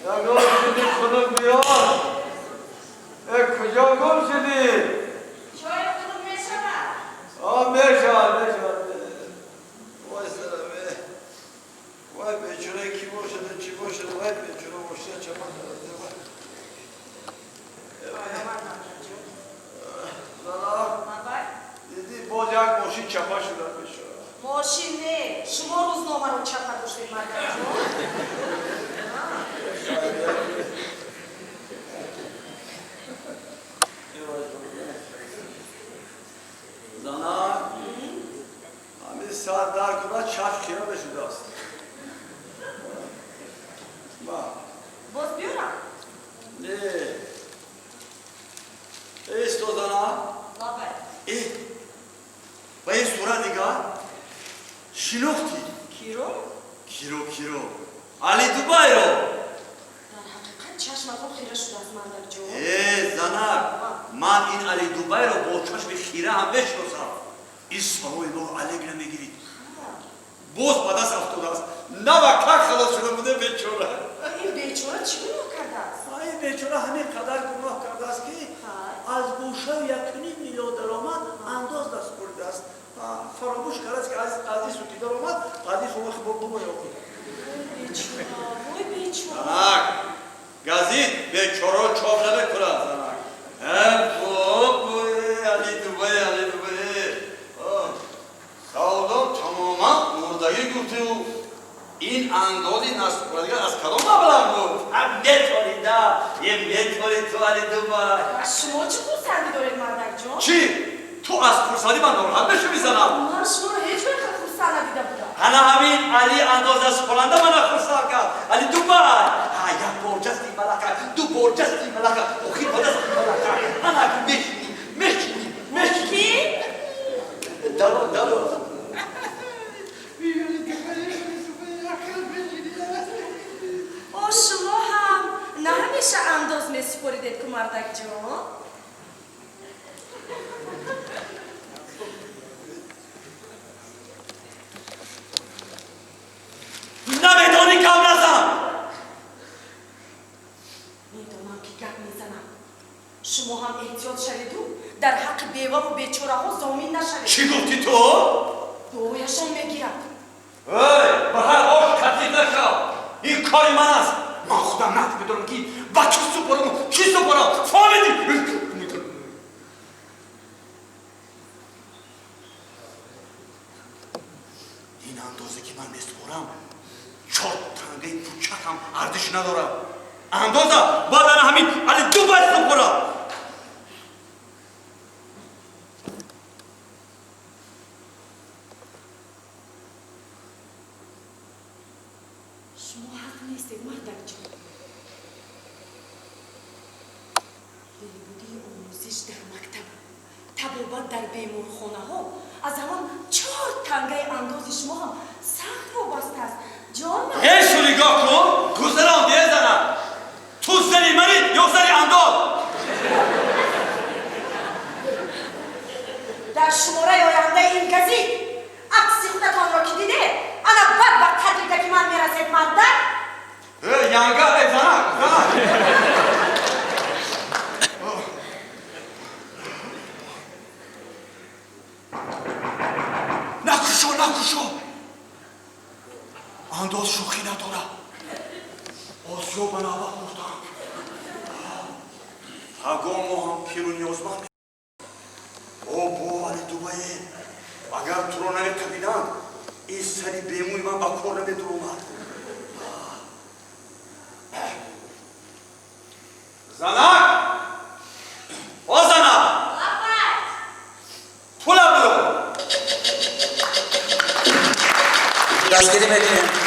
Ягон чизи хунук биёр. Э, куҷо гум шудӣ? Чой хунук мешавад. А, мешавад, мешавад. Вой сарам, э. Вой бечора, ки бошад, чӣ бошад, вой бечора бошад, чапа карда. Занак, дидӣ, боз як мошин чапа шуда, бечора. Мошин не, шумо рӯзномаро чапа доштед, мардакҷон. Занак, ҳамин сар дар кунад, чашм хира мешудааст. Ба. Боз биёрам? Не. Исто, занак. Лабай. Э, ба ин сурат нигоҳ, шинохтӣ? Киро? Киро, киро, Али Дубайро. Дар ҳақиқат чашматон хира шудааст, мардакҷон. Э, занак, ман ин Али Дубайро бо чашми хира ҳам мешиносам. Исмаҳои моро алегра мегирид, боз ба даст афтодааст. Нава как халос шуда буде, бечора. Ин бечора чӣ гуноҳ кардааст? Ин бечора ҳамин қадар гуноҳ кардааст, ки аз гӯшаи 1,5 миллион даромад андоз насупоридааст. Фаромӯш кардааст, ки аз ин су ки даромад, аз ин су бобоё. Бечора, вой бечора. Занак, газит бечоро чоп намекунад, занак. Бобои Али Дубай, Али Дубай, савдо тамоман мурдагӣ гуфту. Ин андози насупоридагӣ аз кадом маблағ буд? Меторида е, метори ту, Али Дубай. Шумо чӣ хурсандӣ доред, мардакҷон? Чӣ, ту аз хурсандӣ ман нороҳат мешавӣ, занак? Ман шуморо ҳеҷ вақт хурсанд надида будам. Ана ҳамин Али андоз насупоранда мана хурсанд кард. Али Дубай, ҳа, як бор ҷасти малака, ду бор ҷасти малака, охир ба дасти малака. Ана мешинӣ, мешинӣ, мешинӣ. Ки? Даро, даро. О, шумо ҳам на ҳамеша андоз месупоридед ку, мардакҷон? Намедонӣ, гап назан. Медонам, ки гап мезанам. Шумо ҳам эҳтиёт шаведу дар ҳаққи беваву бечораҳо зомин нашавед. Чӣ гуфтӣ ту? Дуояшон мегирад. Эй, ба ҳар ош катид нашав. Ин кори ман аст. Ман худам нағз медонам, ки ба чӣ супорам, чӣ супорам, фаҳмидӣ? Ин андозе, ки ман месупорам, чор тангаи пучакам арзиш надорад. Андоза бояд ана ҳамин Али Дубай супорам. Шумо ҳақ нестед, мардакҷон. Беҳбудии омӯзиш дар мактаб, табобат дар беморхонаҳо аз ҳамон чор тангаи андози шумо ҳам сахт вобаста аст, ҷон. Ҳешу нигоҳ кун, гузарам дезанам. Ту зани мани ё зани андоз? Дар шумораи ояндаи ин газит акси худатонро ки дидед, ана бад ба қадри гаки ман мерасед, мардак. Э, янга, э, занак, занак. Накушо, накушо. Андоз шӯхӣ надорад. Осиё ба навбат гуфтам. Пагоҳ мо ҳам пиру ниёзманд. О, бо Али Дубае, агар туро намеқабиданд, ин сари бемӯи ман ба кор намедуромад. Занак! О, занак! Пулам биро! Дастгирӣ мекунем.